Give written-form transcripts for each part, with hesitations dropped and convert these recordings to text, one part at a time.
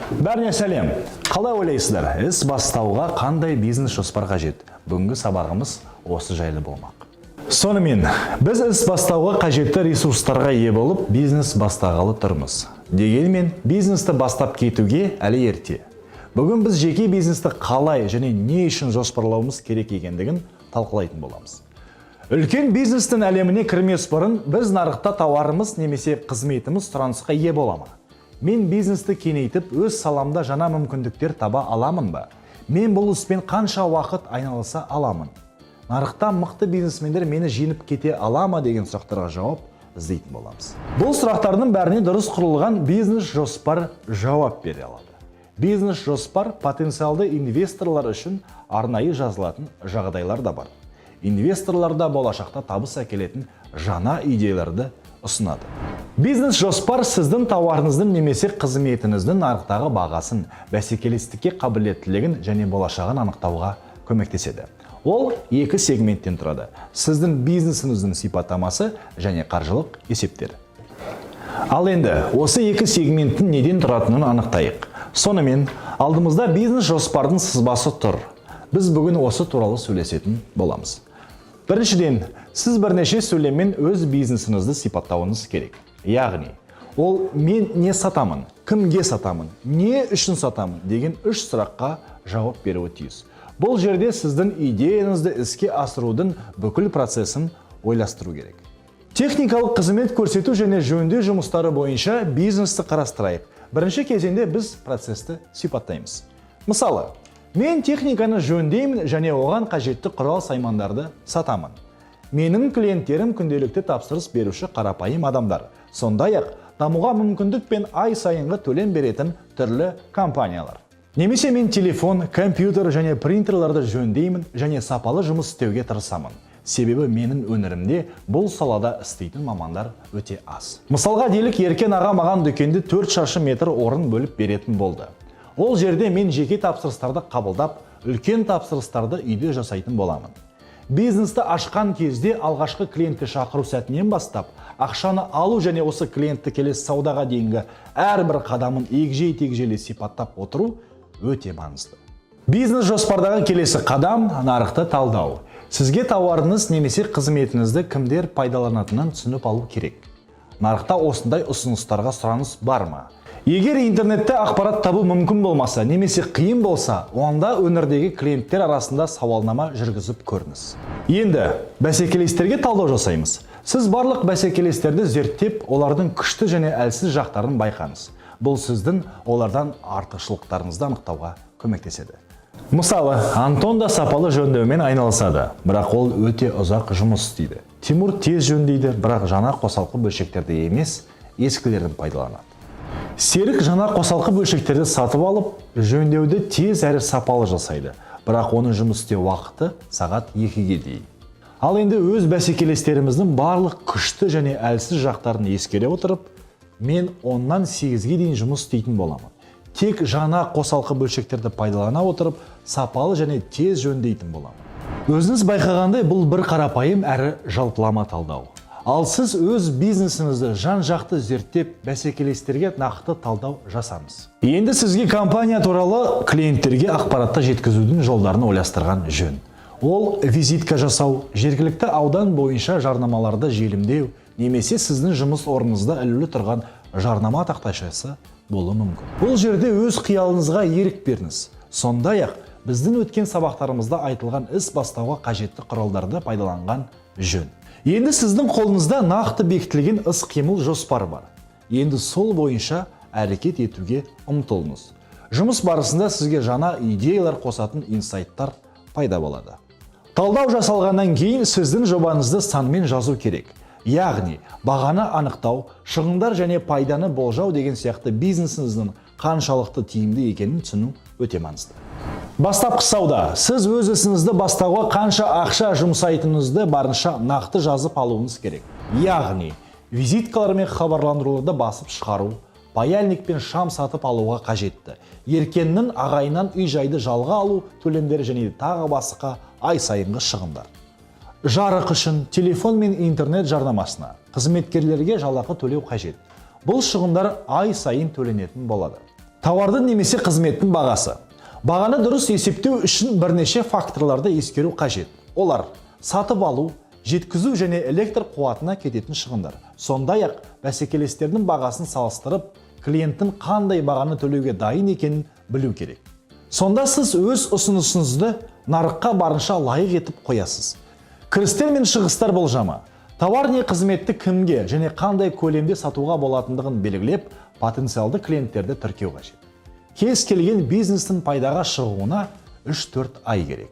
Бәріне сәлем! Қалай ойлайсыздар, іс бастауға қандай бизнес жоспар қажет? Бүгінгі сабағымыз осы жайлы болмақ. Сонымен, біз іс бастауға қажетті ресурстарға ие болып, бизнес бастағалы тұрмыз. Дегенмен, бизнесті бастап кетуге әлі ерте. Бүгін біз жеке бизнесті қалай және не үшін жоспарлауымыз керек екендігін талқылайтын боламыз. Үлкен бизнестің әлеміне кірмес бұрын біз нарықта тауарымыз немесе қызметіміз сұранысқа ие бола ма? Мен бизнесті кеңейтіп, өз саламда жаңа мүмкіндіктер таба аламын ба? Мен бұл іспен қанша уақыт айналыса аламын? Нарықта мықты бизнесмендер мені жеңіп кете ала ма деген сұрақтарға жауап іздейтін боламыз. Бұл сұрақтардың бәріне дұрыс құрылған бизнес жоспар жауап бере алады. Бизнес жоспар потенциалды инвесторлар үшін арнайы жазылатын жағдайлар да бар. Инвесторлар да болашақта табыс әкелетін жаңа идеяларды ұсынады. Бизнес жоспар сіздің тауарыңыздың немесе қызметіңіздің нарықтағы бағасын, бәсекелестікке қабілеттілігін және болашағын анықтауға көмектеседі. Ол екі сегменттен тұрады: сіздің бизнесіңіздің сипаттамасы және қаржылық есептер. Ал енді осы екі сегменттің неден тұратынын анықтайық. Сонымен, алдымызда бизнес жоспардың сызбасы тұр. Біз бүгін осы туралы сөйлесетін боламыз. Біріншіден, сіз бірнеше сөйлеммен өз бизнесіңізді сипаттауыңыз керек. Яғни, ол мен не сатамын, кімге сатамын, не үшін сатамын деген үш сұраққа жауап беруі тиіс. Бұл жерде сіздің идеяңызды іске асырудың бүкіл процесін ойластыру керек. Техникалық қызмет көрсету және жөндеу жұмыстары бойынша бизнесті қарастырайық. Бірінші кезеңде біз процесті сипаттаймыз. Мысалы, мен техниканы жөндеймін және оған қажетті құрал саймандарды сатамын. Менің клиенттерім күнделікті тапсырыс беруші қарапайым адамдар. Сондай-ақ дамуға мүмкіндік пен ай сайынғы төлем беретін түрлі компаниялар. Немесе мен телефон, компьютер және принтерлерді жөндеймін және сапалы жұмыс істеуге тырысамын. Себебі менің өңірімде бұл салада істейтін мамандар өте аз. Мысалға делік, Еркен аға маған дүкенде 4 шаршы метр орын бөліп беретін болды. Ол жерде мен жеке тапсырыстарды қабылдап, үлкен тапсырыстарды үйде жасайтын боламын. Бизнесті ашқан кезде алғашқы клиентті шақыру сәтінен бастап, ақшаны алу және осы клиентті келесі саудаға дейінгі әрбір қадамын егжей-тегжейлі сипаттап отыру өте маңызды. Бизнес жоспардағы келесі қадам – нарықты талдау. Сізге тауарыңыз немесе қызметіңізді кімдер пайдаланатынын түсініп алу керек. Нарықта осындай ұсыныстарға сұраныс бар ма? Егер интернетте ақпарат табу мүмкін болмаса немесе қиын болса, онда өңірдегі клиенттер арасында сауалнама жүргізіп көріңіз. Енді бәсекелестерге талдау жасаймыз. Сіз барлық бәсекелестерді зерттеп, олардың күшті және әлсіз жақтарын байқаңыз. Бұл сіздің олардан артықшылықтарыңызды анықтауға көмектеседі. Мысалы, Антон да сапалы жөндеумен айналысады, бірақ ол өте ұзақ жұмыс істейді. Тимур тез жөндейді, бірақ жаңа қосалқы бөлшектерді емес, ескілерін пайдаланады. Серік жаңа қосалқы бөлшектерді сатып алып, жөндеуді тез әрі сапалы жасайды, бірақ оның жұмыс істеу уақыты сағат 2-ге дейін. Ал енді өз бәсекелестеріміздің барлық күшті және әлсіз жақтарын ескере отырып, мен оннан 8-ге дейін жұмыс істейтін боламын. Тек жаңа қосалқы бөлшектерді пайдалана отырып, сапалы және тез жөндейтін боламын. Өзіңіз байқағандай, бұл бір қарапайым әрі жалпылама талдау. Ал сіз өз бизнесіңізді жан-жақты зерттеп, бәсекелестерге нақты талдау жасаңыз. Енді сізге компания туралы клиенттерге ақпаратты жеткізудің жолдарын ойластырған жөн. Ол визитка жасау, жергілікті аудан бойынша жарнамаларды желімдеу немесе сіздің жұмыс орныңызда ілулі тұрған жарнама тақтайшасы болуы мүмкін. Бұл жерде өз қиялыңызға ерік беріңіз. Сондай-ақ біздің өткен сабақтарымызда айтылған іс бастауға қажетті құралдарды пайдаланған жөн. Енді сіздің қолыңызда нақты бекітілген іс-қимыл жоспары бар. Енді сол бойынша әрекет етуге ұмтылыңыз. Жұмыс барысында сізге жаңа идеялар қосатын инсайттар пайда болады. Талдау жасалғаннан кейін сіздің жобаңызды санмен жазу керек. Яғни, бағаны анықтау, шығындар және пайданы болжау деген сияқты бизнесіңіздің қаншалықты тиімді екенін түсіну өте маңызды. Бастапқы сауда. Сіз өз ісіңізді бастауға қанша ақша жұмсайтыныңызды барынша нақты жазып алуыңыз керек. Яғни, визиткалар мен хабарландыруларды басып шығару, паяльник пен шам сатып алуға қажетті, Еркеннің ағайынан үй жайды жалға алу төлемдері және тағы басқа ай сайынғы шығындар. Жарық үшін, телефон мен интернет жарнамасына, қызметкерлерге жалақы төлеу қажет. Бұл шығындар ай сайын төленетін болады. Тауардың немесе қызметтің бағасы. Бағаны дұрыс есептеу үшін бірнеше факторларды ескеру қажет. Олар: сатып алу, жеткізу және электр қуатына кететін шығындар. Сондай-ақ бәсекелестердің бағасын салыстырып, клиенттің қандай бағаны төлеуге дайын екенін білу керек. Сонда сіз өз ұсынысыңызды нарыққа барынша лайық етіп қоясыз. Кірістер мен шығыстар болжамы. Тауар не қызметті кімге және қандай көлемде сатуға болатындығын белгілеп, потенциалды клиенттерді тіркеу қажет. Кез келген бизнестің пайдаға шығуына 3-4 ай керек.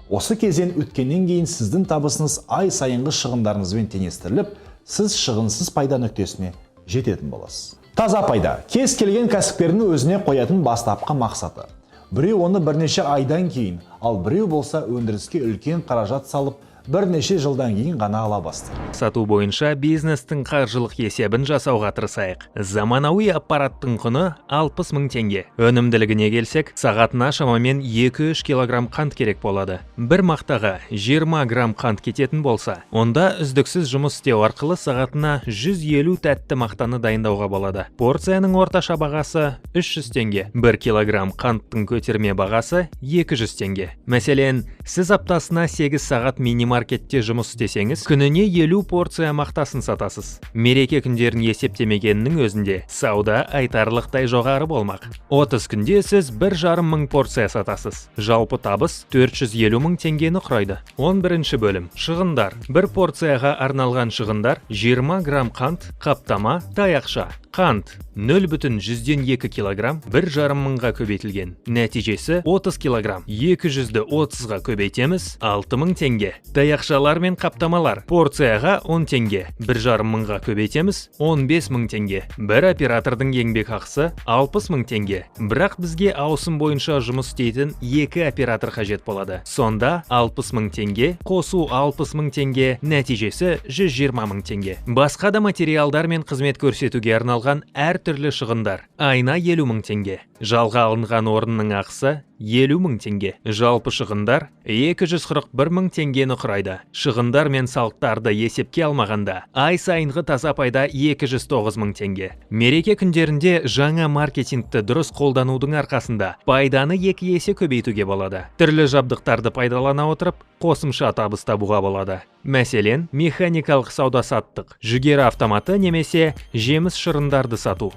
Осы кезең өткеннен кейін сіздің табысыңыз ай сайынғы шығындарыңызбен теңестіріліп, сіз шығынсыз пайда нүктесіне жететін боласыз. Таза пайда – кез келген кәсіпкердің өзіне қоятын бастапқы мақсаты. Біреу оны бірнеше айдан кейін, ал біреу болса, өндіріске үлкен қаражат салып, бірнеше жылдан кейін ғана ала бастайды. Сату бойынша бизнестің қаржылық есебін жасауға тырысайық. Заманауи аппараттың құны 60 мың теңге. Өнімділігіне келсек, сағатына шамамен 2-3 килограмм қант керек болады. Бір мақтаға 20 грамм қант кететін болса, онда үздіксіз жұмыс істеу арқылы сағатына 150 тәтті мақтаны дайындауға болады. Порцияның орташа бағасы 300 теңге. 1 килограмм қанттың көтерме бағасы 200 теңге. Мәселен, сіз аптасына 8 сағат мини-маркетте жұмыс істесеңіз, күніне 50 порция мақтасын сатасыз. Мереке күндерін есептемегеннің өзінде сауда айтарлықтай жоғары болмақ. 30 күнде сіз 1,5 мың порция сатасыз. Жалпы табыс 450 мың теңгені құрайды. 11 бөлім. Шығындар. Бір порцияға арналған шығындар: 20 грамм қант, қаптама, таяқша. Қант 0,2 килограмм 1,5 мыңға көбейтілген. Нәтижесі 30 килограмм. 200-ді 30-ға көбейтеміз, 6 мың теңге. Таяқшалар мен қаптамалар порцияға 10 теңге. 1,5 мыңға көбейтеміз, 15 мың теңге. Бір оператордың еңбек ақысы 60 мың теңге. Бірақ бізге ауысым бойынша жұмыс істейтін екі оператор қажет болады. Сонда 60 мың теңге қосу 60 мың теңге, нәтижесі 120 мың теңге. Басқа да материалдар мен қызмет көрсетуге арналған әртүрлі шығындар айына 50 мың теңге. Жалға алынған орынның ақысы 50 мың теңге. Жалпы шығындар 241 мың теңгені құрайды. Шығындар мен салықтарды есепке алмағанда, ай сайынғы таза пайда 209 мың теңге. Мереке күндерінде жаңа маркетингті дұрыс қолданудың арқасында пайданы екі есе көбейтуге болады. Түрлі жабдықтарды пайдалана отырып, қосымша табыс табуға болады. Мәселен, механикалық сауда саттық, жүгері автоматы немесе жеміс шырындарды сату.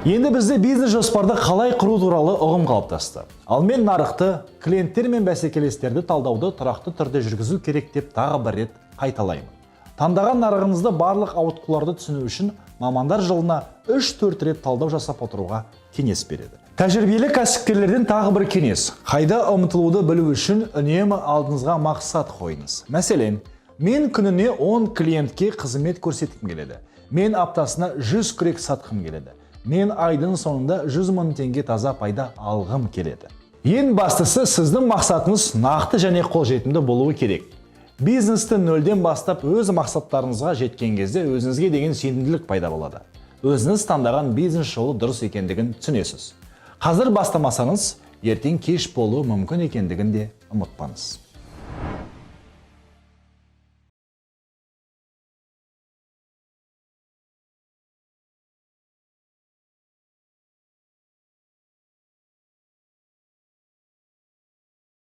Енді бізде бизнес жоспарды қалай құру туралы ұғым қалыптасты. Ал мен нарықты, клиенттер мен бәсекелестерді талдауды тұрақты түрде жүргізу керек деп тағы бір рет қайталаймын. Таңдаған нарығыңызды, барлық ауытқуларды түсіну үшін мамандар жылына 3-4 рет талдау жасап отыруға кеңес береді. Тәжірибелі кәсіпкерлерден тағы бір кеңес. Қайда ұмтылуды білу үшін үнемі алдыңызға мақсат қойыңыз. Мәселен, мен күніне 10 клиентке қызмет көрсеткім келеді. Мен аптасына 100 күрек сатқым келеді. Мен айдың соңында 100 мың теңге таза пайда алғым келеді. Ең бастысы, сіздің мақсатыңыз нақты және қолжетімді болуы керек. Бизнесті нөлден бастап, өз мақсаттарыңызға жеткен кезде өзіңізге деген сенімділік пайда болады. Өзіңіз таңдаған бизнес жолы дұрыс екендігін түсінесіз. Қазір бастамасаңыз, ертең кеш болуы мүмкін екендігін де ұмытпаңыз.